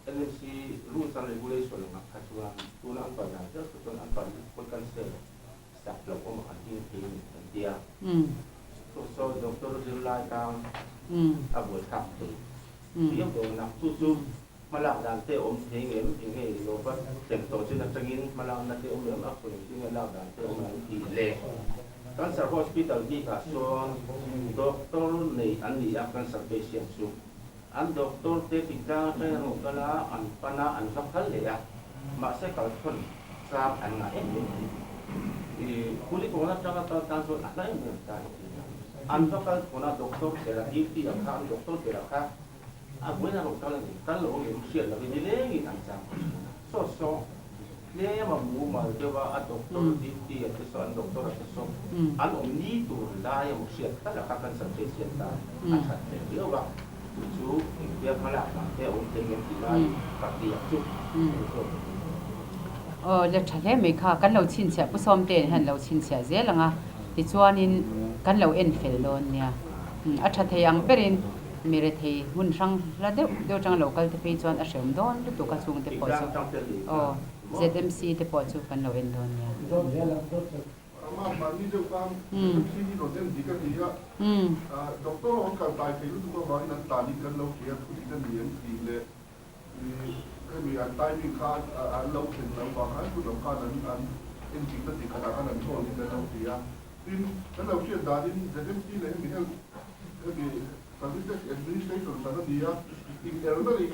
NMC rules and regulation angah kha chuan tuna an kal dan zel kha chuan an kal pawn cancel sak loh awm an ding thei a ni an ti a. Chu saw doctor zirlai tan a buaithlak thei viau dawn a, chu chu hmalak dan te awm thei ngem eng nge i lo va thlen tawh chin atangin hmalakna te awm em action engtin nge lak dan te awm an ti le. Cancer hospital bikah sawn doctor nei an ni a cancer patient chu. An doctor te tintlang atangin an rawn kal a, an pan a, an va kal leh a, mahse kalthawn chang an ngah em em a ni. I Kulikawn atanga kal tan chuan a hla em em ta a ti a. An va kal thawn a, doctor bera duty ah kha an doctor bera kha a vawiin a rawn kal a ni, kal lo awm em hriat lovin nilengin an chang thin a. Saw saw tlem a mumal deuh a, a doctor duty a te saw, an doctor a te saw an awm ni tur lai emaw hriat tal a kha cancer patient tan a that hmel viau a, chu chu engtia hmalak dan te a awm thei ngem tih lai ka hria chu hei zawk ka tum. Aw le tha hle mai kha, kan lo chhinchhiah Pu Sawmte hian lo chhinchhiah zel ang a, tichuanin kan lo en fel dawn nia. A tha thei ang berin Mi rethei hmun hrang hla deuh deuh atanga lo kal te phei chuan a hreawm dawn lutuk a chhungte pawh chu aw ZMC te pawh chu kan lo en dawn nia. Services Administration hran a ni a, inelna leh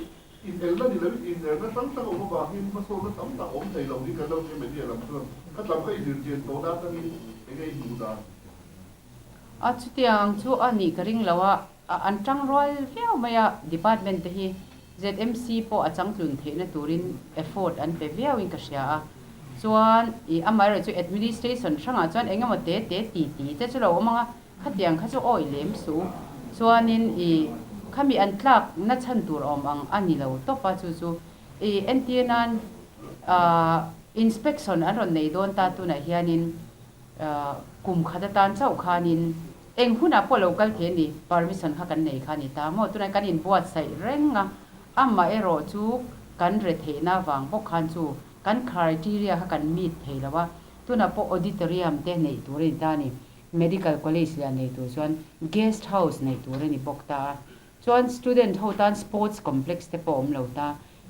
inelna ni lovin inelna hrang hrang awm avangin hmasawnna tam tak awm thei lo hi kan lo hria media lam chuan ka tlam kha i zirchian tawh na atangin enge i hmuh dan? A chutiang chu a nih ka ring lo a, an tang rual viau mai a, department te hi ZMC pawh a changtlun theihna turin effort an pe viauin ka hria a, chuan i amaherawhchu administration hrangah chuan engemaw te te ti ti te chu lo awm ang a, Khatiang kha chu awi lem suh. Chuanin i khami an tlak na chhan tur awm ang a ni lo tawp a, chu chu i entir nan inspection an rawn nei dawn ta tunah hianin kum khat atan chauh khanin eng hunah pawh lo kal thei a ni, permission kha kan nei kha a ni ta maw? Tunah kan inbuatsaih reng a, amaherawh chu kan retheihna vang bawk khan chu kan criteria kha kan meet thei lo a, tunah pawh auditorium te neih tur a ni ta a ni. Medical College lian nei tur chuan Guest House nei tur a ni bawk ta a, chuan student ho tan Sports Complex te pawh awm lo ta.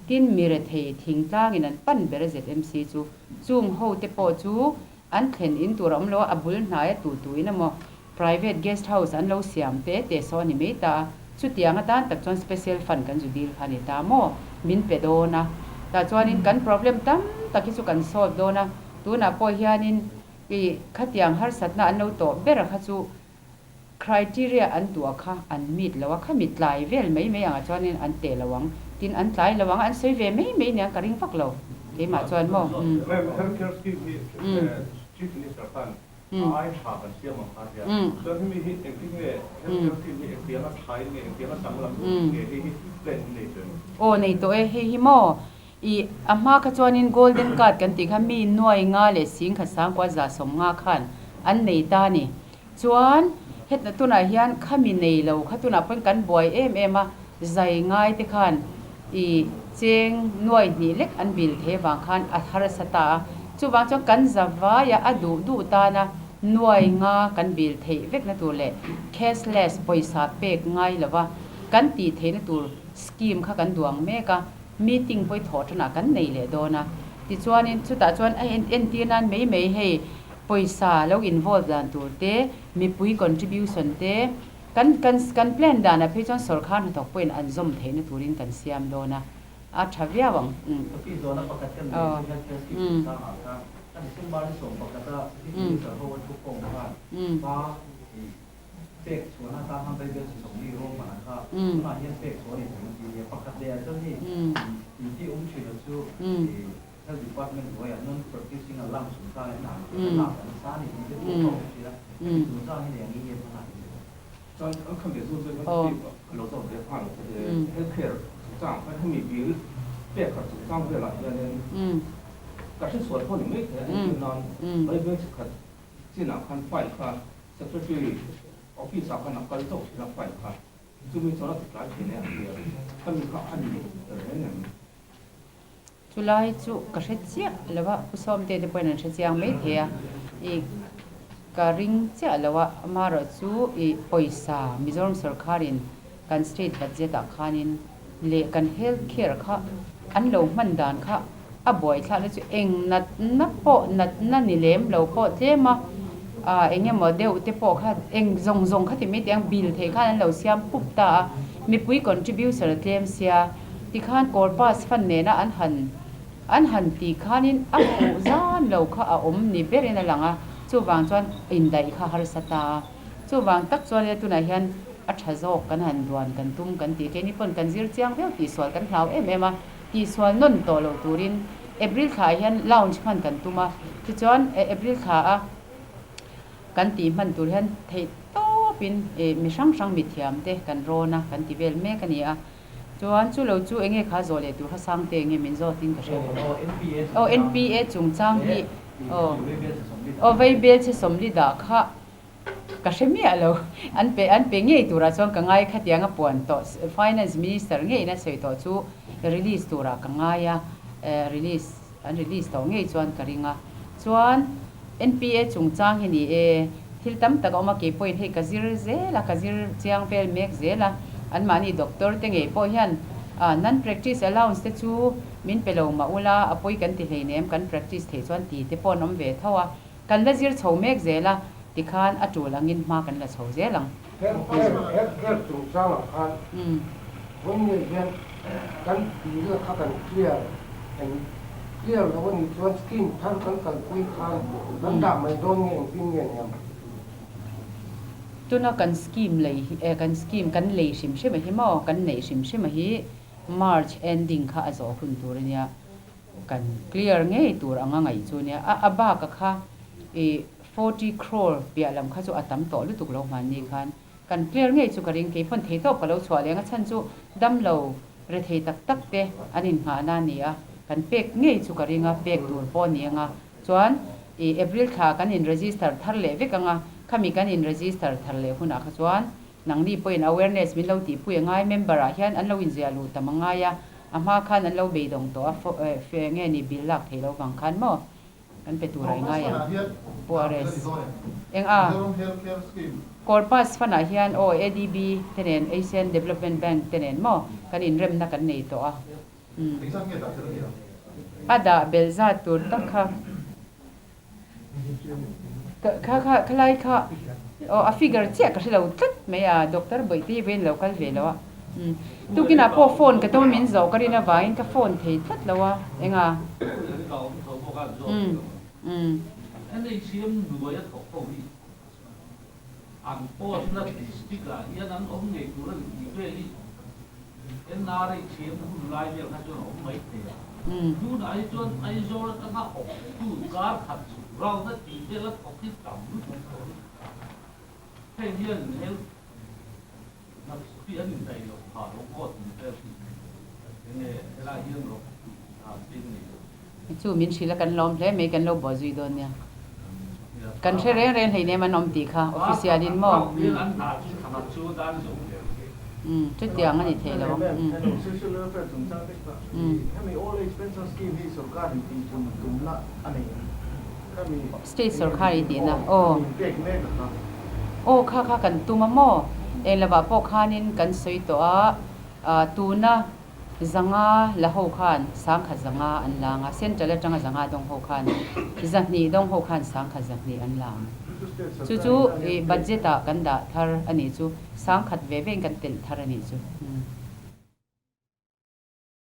Tin, mi rethei thingtlangin an pan ber a ZMC chu chung ho te pawh chu an thlen in tur a awm lo a, a bul hnaia tu tu in emaw Private Guest House an lo siam te te saw a ni mai ta a, chutiang atan tak chuan Special Fund kan zu dil kha a ni ta maw? Min pe dawn a, tah chuanin kan problem tam tak hi chu kan solve dawn a, tunah pawh hianin I khatiang harsatna an lo tawh ber a kha chu criteria an duh a kha an meet lo a, khami tlai vel mai mai angah chuanin an teh lo ang, tin an tlai lo ang a, an sawi ve mai mai nia ka ring vak lo keimah chuan maw umm. Ma'am, healthcare scheme hi Chief Minister khan a ai tha kan siam ang kha tia, chuan hemi hi engtin nge healthcare scheme hi engtianga thain nge engtianga danglam nge hei hi plan in nei tawh em? Aw nei tawh e, hei hi maw I a hma kha chuanin Golden Card kan tih kha mi nuai nga leh sing khat sangkua 150 khan an nei ta a ni. Chuan hetna tunah hian khami nei lo kha tunah pawhin kan buai em em a, zai ngai te khan i cheng nuai hnih lek an bil thei avang khan a harsa ta a. Chuvang chuan kan za vaia a duh duh tana nuai nga kan bil theih vekna tur leh cashless pawisa pek ngai lova kan tih theihna tur scheme kha kan duang mek a. Meeting pawh i thawh tanah kan nei leh dawn a, tichuanin chutah chuan a entir nan mai mai hei pawisa lo involve dan tur te, mipui contribution te, kan kan kan plan danah phei chuan sawrkar hnathawk pawhin an zawm theihna turin kan siam dawn a, a tha viau ang. Office zawhna pakhat kan nei chu healthcare scheme chungchangah khan a December ni 11 a Chief Minister ho a thukhawm khan hma i Pek chhuahna atan khan Bible chi sawmli rawng hman ang kha tunah hian pek chhuah a ni thei ti nia. Pakhat leh ah chuan hei tih hi awm thin lo chu Health Department hnuaiah non practicing a lung chungchang in hna an lak an sa a ni tih te pawh ka awm thin a. Hemi chungchang hi leh ang in nge hman a ni lo. Chuan an khan ve chu chuan ka lo zawt ve nghal health care chungchang khan hemi bill pek khat chungchang velah hianin ka hresual pawh ni mai thei a entir nan Bible chi khat chinah khan file kha Secretary office ah khan a kal chauh thin a file kha chumi chuan a ti tlai thin e an ti a, khami kha a ni reng em? Chulai chu ka hre chiah lo a, Pu Sawmte te pawhin an hre chiang mai thei a, i ka ring chiah lo a, amaherawhchu i pawisa Mizoram sawrkharin kan state budget ah khanin leh kan health care kha an lo hman dan kha a buaithlak na chu eng natna pawh natna ni lem lo pawh tlem a, ah eng emaw deuh te pawh kha eng zawng zawng kha ti mai teh ang bill theih khan an lo siam pup ta a, mipui contribution a tlem sia tikhan corpus fund nena an han an han tih khanin a fuh zan lo kha a awm ni berin a lang a, chuvang chuan indaih kha harsa ta a. Chuvang tak chuan nia tunah hian a tha zawk kan han duan kan tum kan tih keini pawn kan zir chiang viau tihsual kan hlau em em a, tihsual nawn tawh loh turin April thlaah hian launch hman kan tum a, tichuan April thla a kan tih hman tur hian theih tawpin mi hrang hrang mithiam te kan rawn a kan ti vel mek a ni a, chuan chu lo chu enge kha zawh leh tur kha Sangte enge min zawt in ka hre aw NPA chungchang hi aw aw Vaibel chhe sawmli dah kha Ka hre miah lo. An pe an pe ngei turah chuan ka ngai khatiang a puan tawh Finance Minister ngeiin a sawi tawh chu release turah ka ngai a, release an release tawh ngei chuan ka ring a. Chuan NPA chungchang hi ni e, thil tam tak a awm a, keipawhin hei ka zir zel a, ka zir chiang vel mek zel a, anmahni doctor te ngei pawh hian non practice allowance te chu min pe lo mah ula a pawi kan ti hleinem kan practice theih chuan ti te pawh an awm ve tho a. Kan la zir chho mek zel a, tikhan a tul angin hma kan la chho zel ang. Health care chungchang ah khan vawiin hian kan bill kha kan clear eng clear lo a nih chuan scheme thar kan kalpui khan kan dah mai dawn nge engtin nge ni ang? Tuna kan scheme lei hi kan scheme kan lei hrim hrim a hi maw kan neih hrim hrim a hi March ending kha a zawh hun tur a nia. Kan clear ngei tur anga ngaih chu nia, a a bak a kha i 40 crore piah lam kha chu a tam tawh lutuk lo hmanni khan kan clear ngei chu ka ring kei pawn thei tawp ka lo chhuah leng a chhan chu damlo rethei tak tak te an in nghah na ania kan pek ngei chu ka ring a pek tur pawh ni anga chuan i April thla kan in register thar leh vek anga khami kan in register thar leh hunah kha chuan Nangni pawhin awareness min lo tihpui a ngai, member ah hian an lo inziah luh tam a ngai a, a hma khan an lo beidawng tawh a, nge ni bill lak theih loh vang khan maw kan pe tur ah i ngai ang. Pu RS. Eng a? Corpus fund ah hian aw ADB te nen Asian Development Bank te nen maw kan inremna kan nei tawh a. Umm. A dah belh zat tur tak kha. Kha kha khalai kha aw a figure chiah ka hrelo tlat mai a doctor Bawihte hi vawiin lo kal ve lo a umm tukinah pawh phone ka tum a min zawh ka rin avangin ka phone thei tlat lo a enga umm umm. Chu min hrilh a kan lawm hle mai kan lo buah zui dawn nia. Kan hre reng reng hleinem an awm tih kha official in maw? Umm chutiang a ni thei lo ang. Umm. State sorkar i tihna aw. Aw kha kha kan tum a maw? Eng lovah pawh khanin kan sawi tawh a, tuna Zanga la ho khan sangkhat zanga an lang a, Central atanga zanga dawng ho khan zahnih dawng ho khan sangkhat zahnih an lang. Chu chu i budget ah kan dah thar a nih chu, sangkhat ve vein kan telh thar a nih chu.